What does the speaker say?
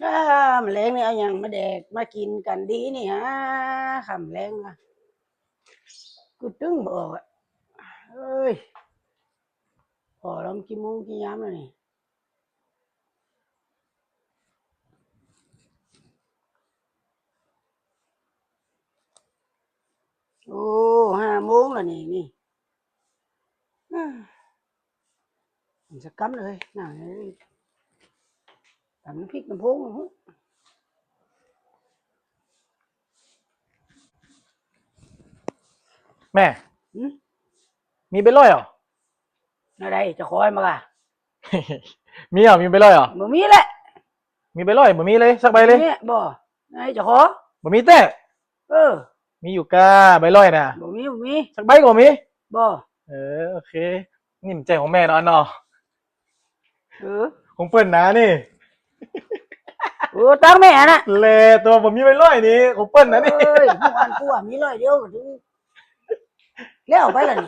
ອ້າ ມື້ແລງນີ້ເອົາຫຍັງມາແດກມາກິນກັນດີນີ້ຫາ ຄ່ຳແລງລະ ກຶດດຶງບໍ່ອອກອະ ເອີຍ ພໍລະ ມັນກີ່ໂມງກີ່ຍາມແລ້ວນີ້? ໂອ້ ຫ້າໂມງແລ້ວນີ້ ນີ້ ອາ ກິນສັກກຳເລີຍ ໜ້າ ຕຳນ້ຳພິກນ້ຳໂພງ ແມ່ ຫື? ມີໃບລອຍເອົາ? ແນວໃດ ເຈົ້າຂໍໃຫ້ມາກະ? ມີເອົາ? ມີໃບລອຍເອົາ? ບໍ່ມີແຫຼະ. ມີໃບລອຍ? ບໍ່ມີເລີຍ ສັກໃບເລີຍ. ບໍ່. ໃຫ້ເຈົ້າຂໍ? ບໍ່ມີແທ້. ເອີ ມີຢູ່ກາ ໃບລອຍນະ. ບໍ່ມີ ບໍ່ມີ. ສັກໃບກໍບໍ່ມີ. ບໍ່. ເອີ ໂອເຄ. ນີ້ນ້ຳໃຈຂອງແມ່ເນາະ ອັນເນາະ. ເອີ ຂອງເພິ່ນນະນີ້. ໂອ້ ຕັ້ງແມ່ນະ. ແລະ ຕົວບໍ່ມີໃບລອຍນີ້ ຂອງເພິ່ນນະນີ້. ເອີຍ ຜູ້ອັນຕົວມີຮ້ອຍດຽວກໍຖື ແລ້ວໄປລະນີ້.